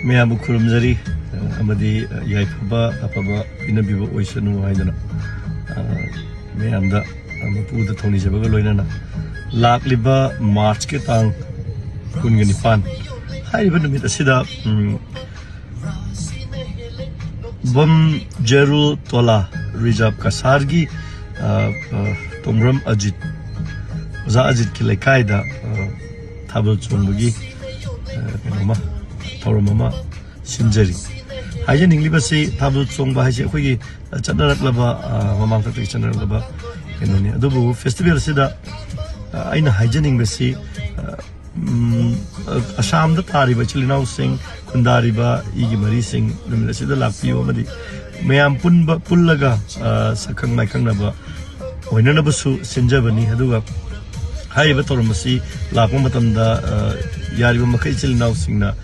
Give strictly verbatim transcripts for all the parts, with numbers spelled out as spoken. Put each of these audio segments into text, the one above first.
ꯃꯌꯥꯝꯕꯨ ꯈꯨꯔꯨꯝꯖꯔꯤ, ꯑꯃꯗꯤ ꯌꯥꯏꯐꯕ ꯑꯐꯕ ꯄꯤꯅꯕꯤꯕ ꯑꯣꯏꯁꯅꯨ ꯍꯥꯏꯗꯅ, ꯑ, ꯃꯌꯥꯝꯗ, ꯑ, ꯃꯄꯨꯗ ꯊꯧꯅꯤꯖꯕꯒ ꯂꯣꯏꯅꯅ ꯂꯥꯛꯂꯤꯕ ꯃꯥꯔꯆꯀꯤ ꯇꯥꯡ ꯀꯨꯟꯒ ꯅꯤꯄꯥꯟ ꯍꯥꯏꯔꯤꯕ ꯅꯨꯃꯤꯠ ꯑꯁꯤꯗ, ꯎꯝ, ꯕꯝꯖꯦꯔꯨꯜ ꯇꯣꯂꯥ ꯔꯤꯖꯥꯕ ꯀꯁꯥꯔꯒꯤ, ꯑ, ꯑ, ꯇꯣꯡꯕ꯭ꯔꯝ ꯑꯖꯤꯠ, ꯑꯣꯖꯥ ꯑꯖꯤꯠꯀꯤ ꯂꯩꯀꯥꯏꯗ, ꯑ, ꯊꯥꯕꯜ ꯆꯣꯡꯕꯒꯤ, ꯑ, ꯀꯩꯅꯣꯃ, ꯊꯧꯔꯝ ꯑꯃ ꯁꯤꯟꯖꯔꯤ꯫ ꯍꯥꯏꯖꯅꯤꯡꯂꯤꯕꯁꯤ, ꯊꯥꯕꯜ ꯆꯣꯡꯕ ꯍꯥꯏꯁꯤ ꯑꯩꯈꯣꯏꯒꯤ ꯆꯠꯅꯔꯛꯂꯕ, ꯑ, ꯃꯃꯥꯡꯊꯛꯇꯒꯤ ꯆꯠꯅꯔꯛꯂꯕ ꯀꯩꯅꯣꯅꯤ꯫ ꯑꯗꯨꯕꯨ ꯐꯦꯁꯇꯤꯚꯦꯜ ꯑꯁꯤꯗ, ꯑ, ꯑꯩꯅ ꯍꯥꯏꯖꯅꯤꯡꯕꯁꯤ, ꯑ, ꯎꯝ, ꯑ, ꯑꯁꯥꯝꯗ ꯇꯥꯔꯤꯕ ꯏꯆꯤꯜ ꯏꯅꯥꯎꯁꯤꯡ, ꯈꯨꯟꯗꯥꯔꯤꯕ ꯏꯒꯤ ꯃꯔꯤꯁꯤꯡ ꯅꯨꯃꯤꯠ ꯑꯁꯤꯗ ꯂꯥꯛꯄꯤꯌꯨ ꯑꯃꯗꯤ ꯃꯌꯥꯝ ꯄꯨꯟꯕ, ꯄꯨꯜꯂꯒ, ꯑ, ꯁꯛꯈꯪ ꯃꯥꯏꯈꯪꯅꯕ ꯑꯣꯏꯅꯅꯕꯁꯨ ꯁꯤꯟꯖꯕꯅꯤ꯫ ꯑꯗꯨꯒ ꯍꯥꯏꯔꯤꯕ ꯊꯧꯔꯝ ꯑꯁꯤ ꯂꯥꯛꯄ ꯃꯇꯝꯗ, ꯑ, ꯌꯥꯔꯤꯕ ꯃꯈꯩ ꯏꯆꯤꯜ ꯏꯅꯥꯎꯁꯤꯡꯅ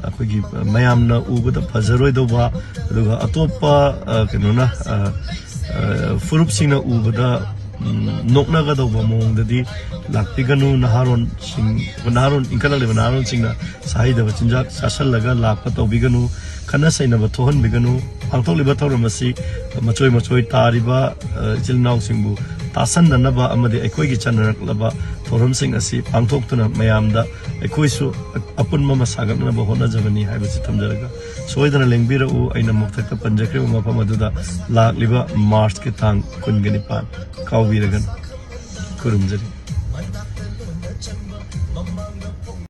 ꯑꯩꯈꯣꯏꯒꯤ ꯃꯌꯥꯝꯅ ꯎꯕꯗ ꯐꯖꯔꯣꯏꯗꯧꯕ, ꯑꯗꯨꯒ ꯑꯇꯣꯞꯄ, ꯑ, ꯀꯩꯅꯣꯅ, ꯑ, ꯑ, ꯐꯨꯔꯨꯞꯁꯤꯡꯅ ꯎꯕꯗ, ꯎꯝ, ꯅꯣꯛꯅꯒꯗꯧꯕ ꯃꯑꯣꯡꯗꯗꯤ ꯂꯥꯛꯄꯤꯒꯅꯨ꯫ ꯅꯍꯥꯔꯣꯟꯁꯤꯡ, ꯅꯍꯥꯔꯣꯟ, ꯏꯟꯈꯠꯂꯛꯂꯤꯕ ꯅꯍꯥꯔꯣꯟꯁꯤꯡꯅ ꯁꯥꯍꯩꯗꯕ ꯆꯤꯟꯖꯥꯛ ꯆꯥꯁꯤꯜꯂꯒ ꯂꯥꯛꯄ ꯇꯧꯕꯤꯒꯅꯨ꯫ ꯈꯠꯅ ꯆꯩꯅꯕ ꯊꯣꯛꯍꯟꯕꯤꯒꯅꯨ꯫ ꯄꯥꯡꯊꯣꯛꯂꯤꯕ ꯊꯧꯔꯝ ꯑꯁꯤ ꯃꯆꯣꯏ ꯃꯆꯣꯏ ꯇꯥꯔꯤꯕ, ꯑ, ꯏꯆꯤꯜ ꯏꯅꯥꯎꯁꯤꯡꯕꯨ ꯇꯥꯁꯟꯅꯅꯕ ꯑꯃꯗꯤ ꯑꯩꯈꯣꯏꯒꯤ ꯆꯠꯅꯔꯛꯂꯕ ꯊꯧꯔꯝꯁꯤꯡ ꯑꯁꯤ ꯄꯥꯡꯊꯣꯛꯇꯨꯅ ꯃꯌꯥꯝꯗ ꯑꯩꯈꯣꯏꯁꯨ ꯑꯄꯨꯟꯕ ꯑꯃ ꯁꯥꯒꯠꯅꯅꯕ ꯍꯣꯠꯅꯖꯕꯅꯤ ꯍꯥꯏꯕꯁꯤ ꯊꯝꯖꯔꯒ, ꯁꯣꯏꯗꯅ ꯂꯦꯡꯕꯤꯔꯛꯎ꯫ ꯑꯩꯅ ꯃꯊꯛꯇ ꯄꯟꯖꯈ꯭ꯔꯤꯕ ꯃꯐꯝ ꯑꯗꯨꯗ ꯂꯥꯛꯂꯤꯕ ꯃꯥꯔꯆꯀꯤ ꯇꯥꯡ ꯀꯨꯟꯒ ꯅꯤꯄꯥꯟ ꯀꯥꯎꯕꯤꯔꯒꯅꯨ꯫ ꯈꯨꯔꯨꯝꯖꯔꯤ꯫